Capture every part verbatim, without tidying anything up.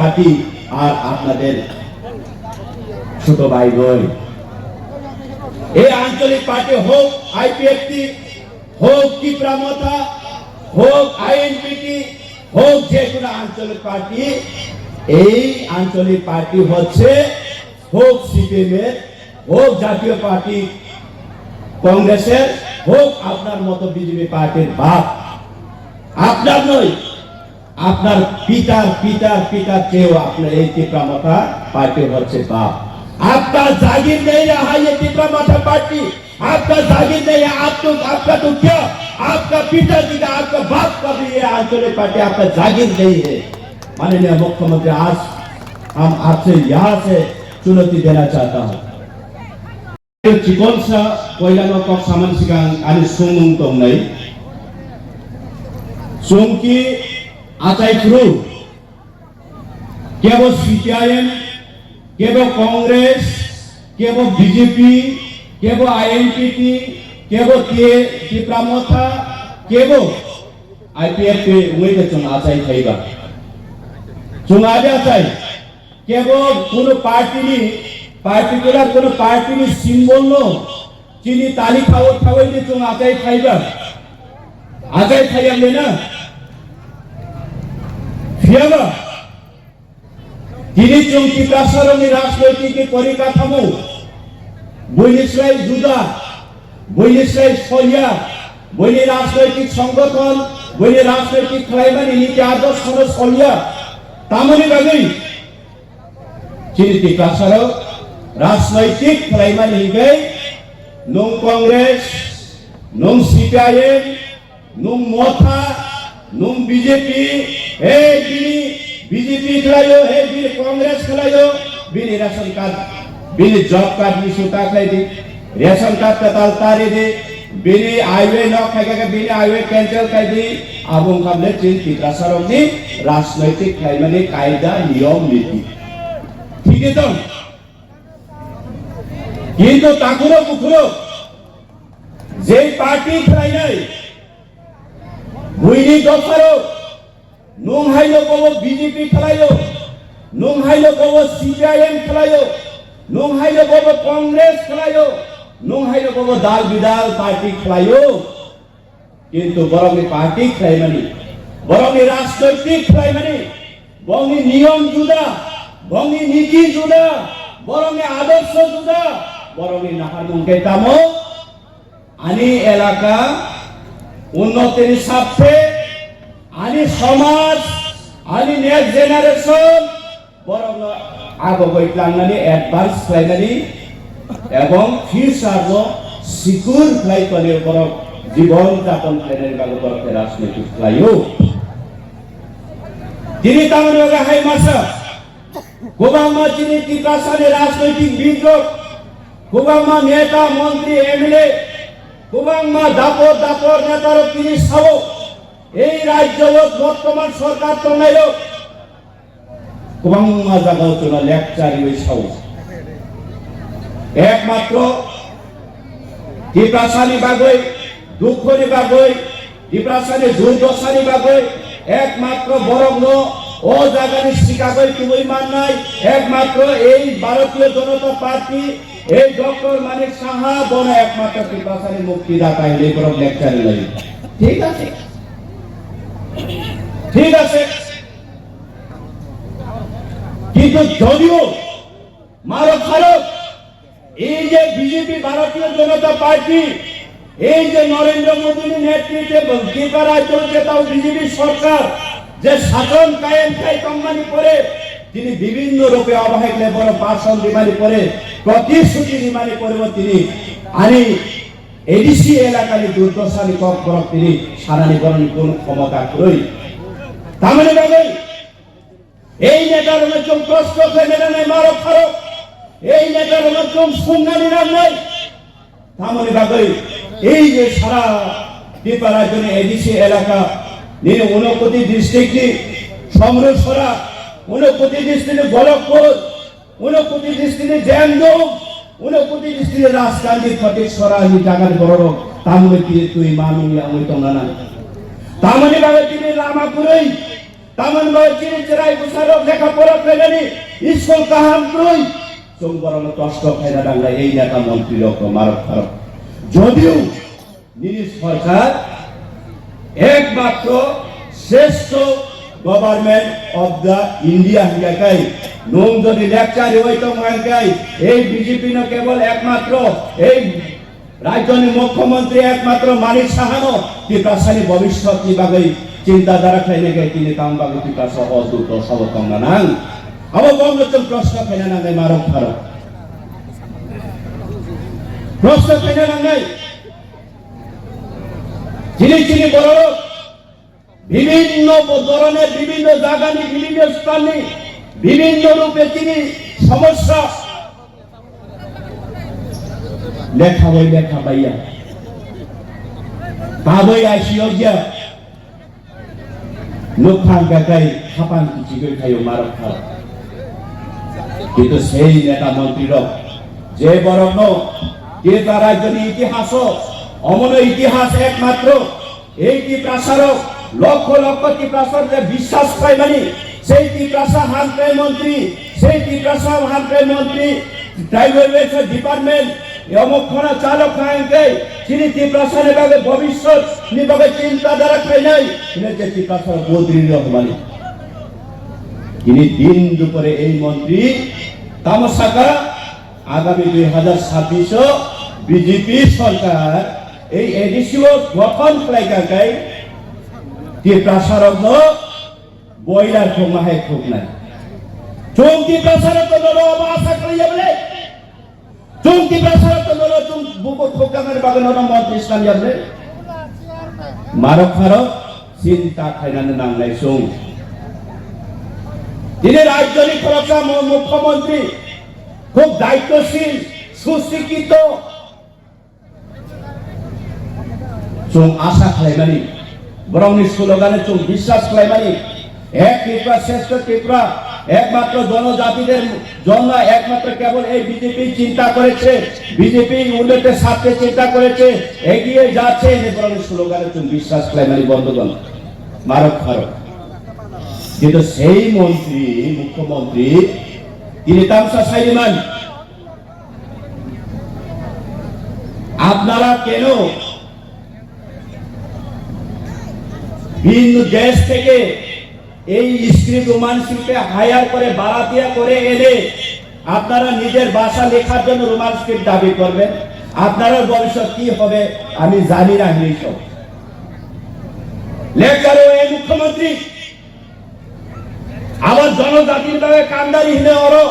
পার্টি আর আপনাদের ছোট ভাই বোন। এই আঞ্চলিক পার্টি হোক আইপিএফটি, হোক টিপ্রা মথা, হোক আইএনপিটি, হোক যে কোনো আঞ্চলিক পার্টি, এই আঞ্চলিক পার্টি হচ্ছে হোক সিপিএম এর, হোক জাতীয় পার্টি কংগ্রেসের, হোক আপনার মতো বিজেপি পার্টির বাপ। আপনার নয়, আপনার পিতার পিতার পিতার চেয়েও আপনার এই টিপ্রা মথা পার্টি হচ্ছে বাপ। आपका जागीर नहीं रहा ये टिपरा माथा पार्टी। आपका जागीर नहीं है। आप तो, आपका तो क्या, आपका पिताजी का, आपका बाप का भी ये आंचलिक पार्टी आपका जागीर नहीं है। माननीय मुख्यमंत्री, आज हम आपसे यहाँ से चुनौती देना चाहता हूँ। Chikonsa koilano kok samani sikang ani sungmung tongnai. Chwngki achai phuru kebo C P I M, kebo Congress, kebo B J P, kebo I N P T, kebo T-, Tipra Motha, kebo I P F T wngwi khe chwng achai phaiba. Chwng adi achai. Kebo kuno party ni, particular kuno party ni symbol no chini tali khao thawi ni chwng achai phaiba. Achai phaiya le na. Phiyaba. Tini chwng Tiprasa rokni rajnoitik ni porikathamo buini slai juda, buini slai soya, buini rajnoitik songgothon, buini rajnoitik khlaimani niti adorsho no solia. Tamoni bagwi Chini Tiprasarok rajnoitik khlaimani hingkhe nwng Congress, nwng C P I M, nwng Motha, nwng B J P, he bini B J P khlaio, he bini Congress khlaio, bini ration card, bini job card issue ta khlai di. Ration card kwtal ta ridi, bini highway nok khai khe bini highway cancel khai di, abo wngkha le chini Tiprasarokni rajnoitik khlaimani kaida niyom niti. Thik de tong? Kintu takhuro bukhuro je party khlainai, buini dopharok, nwng haino bobo B J P khlaio, nwng haino bobo C P I M khlaio, nwng haino bobo Congress khlaio, nwng haino bobo dal bidal party khlaio. Kintu borokni party khlaimani, borokni rajnoitik khlaimani, borokni niyom juda, borokni niti juda, borokni adorsho juda, borokni naharmung khe tamo? Ani elaka unnotini saphe, ani somaj, ani next generation, borokno agogoi tlangnani, advance khlainani ebong future no secure khlai tonwi borok jibon japon khlainani bagwi borok khe rajniti khlaio. Tini tamoni bagwi hai masa kwbangma chini Tiprasani rajnoitik bidrok, kwbangma neta, montri, M L A, kwbangma dapor dapor netarok tini sao, ei rajyo o bortoman sorkar tongnairok kwbangma jagao chwngno lecture riwi sao. Ekmatro Tiprasani bagwi, dukhoni bagwi, Tiprasani durdosani bagwi ekmatro borokno o jagani sikagwi tubui mannai ekmatro ei Bharatiya Janata Party, ei Doctor Manik Saha, bono ekmatro Tiprasani mukti data hinwi borok lecture rilai. Thik ache? Thik ache? Kintu jodio Marok pharok, ei je B J P, Bharatiya Janata Party, ei je Narendra Modi ni netritwe bo Tripura rajyo je tao B J P sorkar je sason kayem khai tongmani pore, tini bibhinno rupe obo hai khe borok bhasan rimani pore, protishruti rimani pore bo tini ani A D C elakani durdosani kok borok tini sanani borokni kono khomota kwrwi. Tamoni bagwi ei netarokno chwng kosto khlainai nangnai marok pharok. Ei netarokno chwng sumnani nangnai. Tamoni bagwi ei je sara Tripura rajyoni A D C elaka, nini Unakoti district ni Somrusora, Unakoti district ni Gorakhpur, Unakoti district ni Jemdong, Unakoti district ni Rajkandi Phatik Sora ni jaga ni borok rok tamoni twi twi manung ya wngwi tongna nang. Tamoni bagwi tini lama kwrwi, Tamon bai chini chwrai bwsarok lekha pora khlainani school kaham kwrwi. Chwng borokno kosto khaina nangnai ei neta montrirokno marok pharok. Jodiu nini sorkar ekmatro sreshto government of the India hingka kai nwng jodi lecture riwi tongma hingkai ei B J P no kebol ekmatro ei Rajyoni Mukhyamantri ekmatro Manik Sahano Tiprasani bhobishyotni bagwi chinta dhara khlainai khe tini tamo bagwi Tiprasa o dukho sabo tongna nang. Abo bongno chwng proshno khaina nangnai marok pharok. Proshno khaina nangnai. Chini chini bororok bibhinno bo-, dhoroner bibhinno jagani bibhinno sthanni bibhinno rupe tini somosya lekha bai lekha baiya. Taboi aisiyokya nukhang kakai khapang kichigwi khayo marok kha. Kintu sei neta montrirok je borokno Tripura rajyoni itihaso, omono itihas ekmatro Ei Tiprasarok, lokho lokho Tiprasarok je biswas khlaimani, sei Tiprasa hamkrai montri, sei Tiprasa hamkrai montri, tribal welfare department, omo khona chalok kha hingke, chini Tiprasani bagwi bhobishyot ni bagwi chinta dhara khlainai, hino je Tiprasarok bodri rok mani. Tini din dupore ei montri tamo saka, Agami dui hajar sabbish o B J P sorkar ei A D C o gothon khlai kha khe Tiprasarokno boiler khokma hai khoknai. Chwng Tiprasarokno nono abo asa khlai ya bole? Chwng Tiprasarokno nono chwng buko khokjaknani bagwi nono montri swnam ya bole? Marok pharok chinta khlainani nangnai chwng. Tini rajyoni khoroksa mu-, mukhyamantri Khub daittoshil, sushikito. Chwng asha khlaimani, borokni slogano chwng biswas khlaimani, Ek Tripura, Shreshtha Tripura, ekmatro jonojatiter jonno, ekmatro kebol ei B J P chinta koreche, B J P unnotir swarte chinta koreche, egiye jacche, hinwi borokni slogano chwng biswas khlaimani, bondhugon. Marok pharok. Kintu sei montri, mukhyamantri, tini tamsa saiman, আপনারা কেন ভিন্ন দেশ থেকে এই script Roman স্ক্রিপ্টে হায়ার করে, ভাড়াটিয়া করে এনে আপনারা নিজের ভাষা লেখার জন্য রোমান স্ক্রিপ্ট দাবি করবেন? আপনারার ভবিষ্যৎ কি হবে আমি জানি না। হিংস লেকচারও এই মুখ্যমন্ত্রী আবার জনজাতির ভাবে কান্দারি হিনে অরো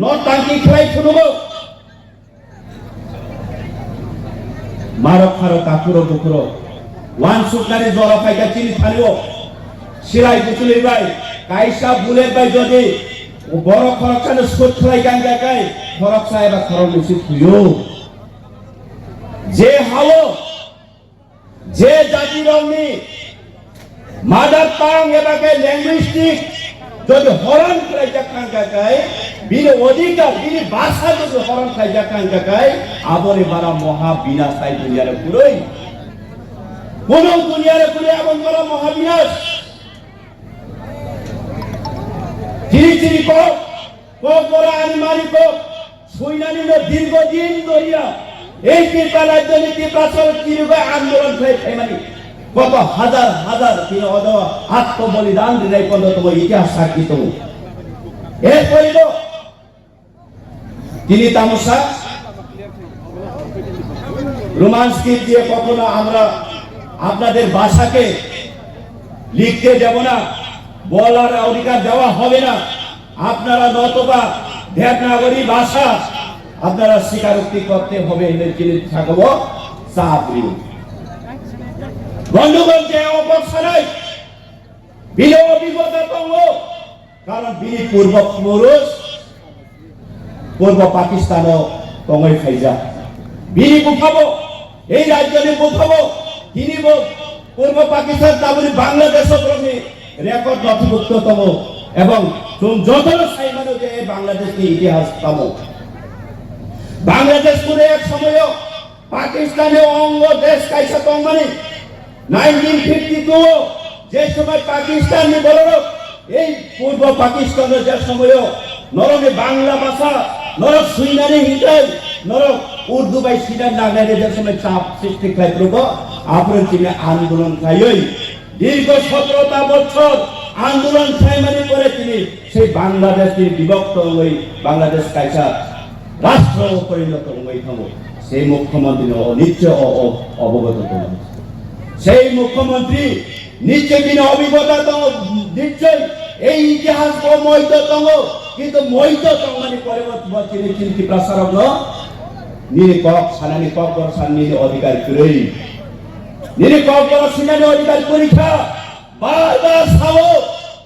নর টাঙ্কি খেলাই শুনবো। Marok pharok, takhurok bukhurok, wansuknani jora phaikha chini thanio. Silai kuchulwi bai, kaisa bullet bai jodi borok khoroksano sut khlai gangya kai, khoroksa eba khoroknwi se thuio. Je hao, je jatirokni mother tongue eba khe linguistic jodi horon khlaijak thangkha khe, bini odhikar, bini bhasha jodi horon khlaijak thangkha khe, aboni bara moha binash tai duniyare kwrwi. Kono duniyare kwrwi aboni bara moha binash. Chiri chiri kok, kok bora ani mari kok. Suinani no dirgo din doriya ei Tripura rajyoni Tiprasarok chiribai andolon khlai phaimani, koto hajar hajar tini odo atmo bolidan rinai pono tongo, itihas sakki tongo. Erpore no tini tamosa Roman script দিয়ে কখনো আমরা আপনাদের ভাষাকে লিখতে দেব না, বলার অধিকার দেওয়া হবে না। আপনারা নতুবা দেবনাগরী ভাষা আপনারা স্বীকারোক্তি করতে হবে, hinwi chini sakao chap rio. Bondhugon, je o bok sanai bini obhigota tongo, karon bini purbo purush Purbo Pakistano tongwi phaijak. Bini buphabo, ei rajyoni buphabo, tini bo Purbo Pakistan taboni Bangladesh borokni record nothibhukto tongo. Ebong chwng jotono sai mano je ei Bangladeshni itihas tamo. Bangladesh kuno ek somoyo Pakistani ongo desh kaisa tongmani nineteen fifty-two o Je somoi Pakistan ni bororok, ei purbo Pakistan o je somoyo norok ni Bangla bhasha, norok swinani hinkhai, norok Urdu bai swinani nangnai je somoi chap srishti khlai phuru bo, aphuru chini andolon khlaiwi dirgho sotrota bochor andolon khlaimani pore chini sei Bangladesh ni bibhakto wngwi Bangladesh kaisa rashtra o porinoto wngwi thango. Sei mukhyamantri no nischoi o, o, obogoto tongo. Sei mukhyamantri nischoi bini obhigota tongo, nischoi ei itihas bo moito tongo, kintu moito tongmani pore bo, bo chini, chini Tiprasa rokno nini kok sanani, kok borok sanani nini odhikar kwrwi. Nini kok borok sinani odhikar kwrwi kha. Bar bar sao,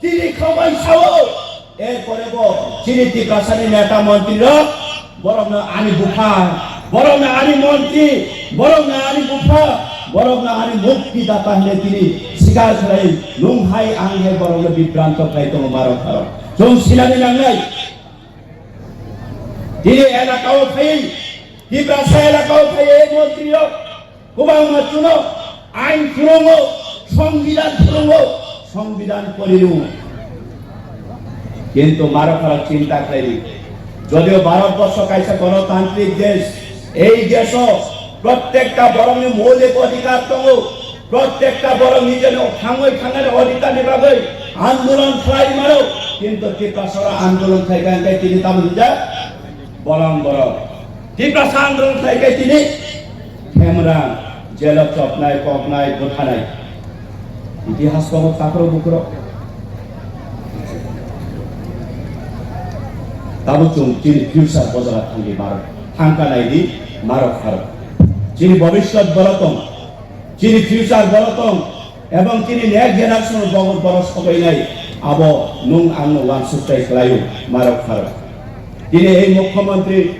tini khamai sao. Erpore bo chini Tiprasani neta montri rok, borokno ani bupha, borokno ani montri, borokno ani bupha, borokno ani mukti data hwnwi tini sikar khlai, nwng hai ang hai borokno bibranto khlai tongo marok pharok. Chwng sinani nangnai. Tini elakao phai, Tiprasa elakao phai ei montri rok. Kwbangma chwngno ain phwrwngo, songbidan phwrwngo, songbidan poriru. Kintu marok pharok chinta khlaidi. Jodio Bharat borsho kaisa gonotantrik desh, ei desho prottekta borokni moulik odhikar tongo, prottekta borok nijeni thangwi thangnani odhikarni bagwi andolon khlai mano, kintu Tiprasao andolon khlai kha hwnkhe tini tamo hwnjak bolong borok. Tiprasa andolon khlai khe tini khemrang, jelo chopnai, koknai, bwthanai. Itihas komo takhro bukhro. Tabo chwng chini future bojora thangdi marok. Thangka naidi marok pharok. Chini bobishyot boro tong. Chini future boro tong. Ebong chini next generation bo-, borok sobainai abo nwng ang uansuktai khlaio, marok pharok. Tini ei mukhyamantri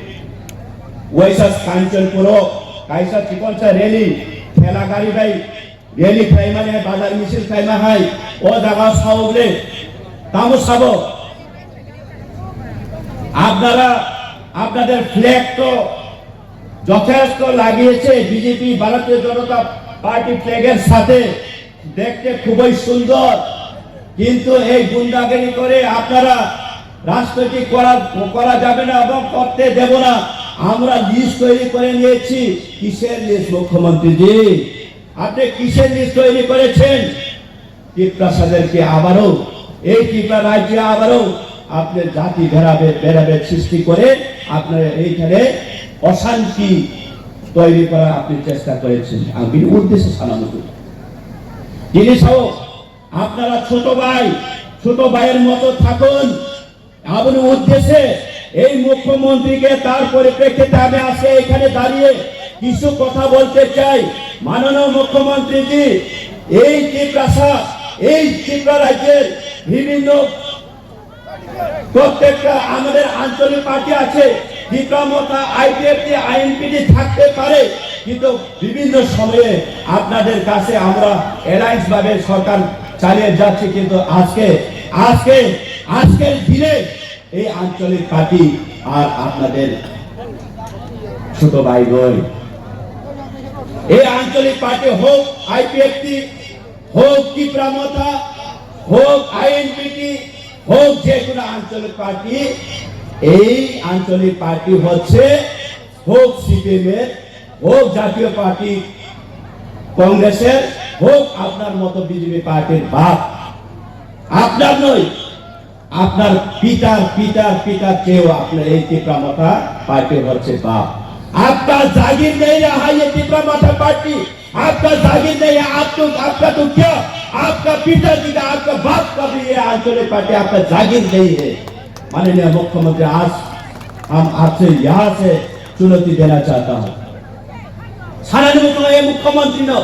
waisa Kanchanpuro kaisa chikonsa rally, thela gari bai rally khlaimani hai, bazar misil khlaima hai, o jaga sao bole tamo sabo. আপনারা আপনাদের ফ্ল্যাগ তো যথেষ্ট লাগিয়েছে বিজেপি, ভারতীয় জনতা পার্টি ফ্ল্যাগের সাথে, দেখতে খুবই সুন্দর, কিন্তু এই গুন্ডাগিরি করে আপনারা রাজনৈতিক করা, করা যাবে না এবং করতে দেব না। আমরা লিস্ট তৈরি করে নিয়েছি। কিসের লিস্ট, মুখ্যমন্ত্রীজি? আপনি কিসের লিস্ট তৈরি করেছেন? টিপ্রাসাদেরকে আবারও, এই টিপ্রা রাজ্যে আবারও আপনি জাতি ভেদাভেদ, ভেদাভেদ সৃষ্টি করে আপনারা এইখানে অশান্তি তৈরি করার আপনি চেষ্টা করেছেন। আমি উদ্দেশ্যে সালাম করি। জিনিস হোক, আপনারা ছোট ভাই, ছোট ভাইয়ের মতো থাকুন। আপনি উদ্দেশ্যে এই মুখ্যমন্ত্রীকে, তার পরিপ্রেক্ষিতে আমি আজকে এখানে দাঁড়িয়ে কিছু কথা বলতে চাই। মাননীয় মুখ্যমন্ত্রীজি, এই টিপ্রাসা, এই ত্রিপুরা রাজ্যের বিভিন্ন প্রত্যেকটা আমাদের আঞ্চলিক পার্টি আছে, টিপ্রা মথা, আইপিএফটি, আইএনপিটি থাকতে পারে, কিন্তু বিভিন্ন সময়ে আপনাদের কাছে আমরা অ্যালায়েন্স ভাবে সরকার চালিয়ে যাচ্ছি, কিন্তু আজকে, আজকে, আজকের দিনে এই আঞ্চলিক পার্টি আর আপনাদের ছোট ভাই নয়। এই আঞ্চলিক পার্টি হোক আইপিএফটি, হোক টিপ্রা মথা, হোক আইএনপিটি, হোক যে কোনো আঞ্চলিক পার্টি, এই আঞ্চলিক পার্টি হচ্ছে হোক সিপিএম এর, হোক জাতীয় পার্টি কংগ্রেসের, হোক আপনার মতো বিজেপি পার্টির বাপ, আপনার নয়, আপনার পিতার পিতার পিতার চেয়েও আপনার এই টিপ্রা মথা পার্টি হচ্ছে বাপ। आपका जागीर नहीं रहा ये टिप्रा मथा पार्टी, आपका जागीर नहीं है। आप तो, आपका तो क्या, आपका पिताजी का, आपका बाप का भी ये आंचलिक पार्टी आपका जागीर नहीं है। माननीय मुख्यमंत्री, आज हम आपसे यहाँ से चुनौती देना चाहता हूँ। Sanani muchungo, ei mukhyamantri no,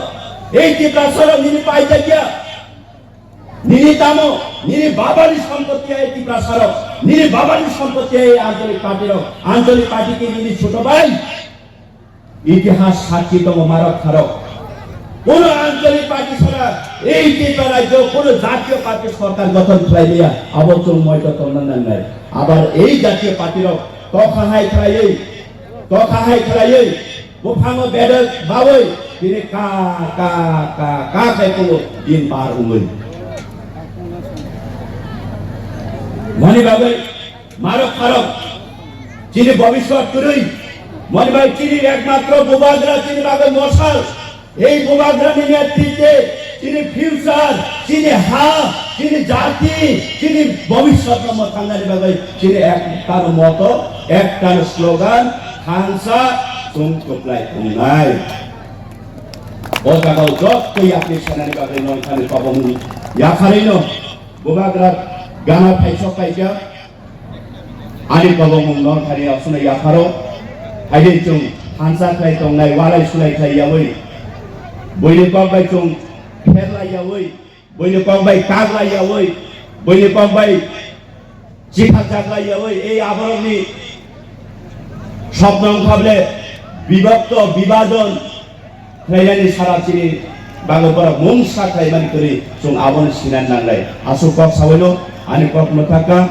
ei Tiprasa rok nini paijak ya, nini tamo, nini babani sompoti ei Tiprasa rok, nini babani sompoti ei ancholik party rok, ancholik party ki nini choto bhai. ইতিহাস সাক্ষী tongo marok pharok. Kono ancholik party sara ei Tripura rajyo kono jatiyo party sorkar gothon khlai liya, abo chwng moito tongna nangnai. Abar ei jatiyo party rok tokha hai khlaiwi, tokha hai khlaiwi, buphango bedek bawi tini ka, ka, ka, ka khai tongo din par wngwi. Moni bagwi marok pharok chini bobiswat kwrwi, moni bai chini ekmatro Bubagra chini bagwi mosal. Ei Bubagrani netritwe chini future, chini ha, chini jati, chini bobiswatno mwthangnani bagwi chini ektano moto, ektano slogan, thansa chwng kwplai wngnai. O jagao joto yapri sanani bagwi nongkhani kobong yapharino Bubagra gana phaisok paikha. Ani kobongmung nongkhani aswkno yapharo. Haide chwng thansa khlai tongnai, walai sulai khlai yawi, buini kok bai chwng pherlai yawi, buini kok bai kaglai yawi, buini kok bai chithakjaklai yawi, ei aborokni sopno wngkha bole bibhakto, bibhajon khlainani sara chini bagwi borok mungsa khlaimani kwrwi chwng abono sinani nanglai. Aswk kok sabaino ani kok mwthakha,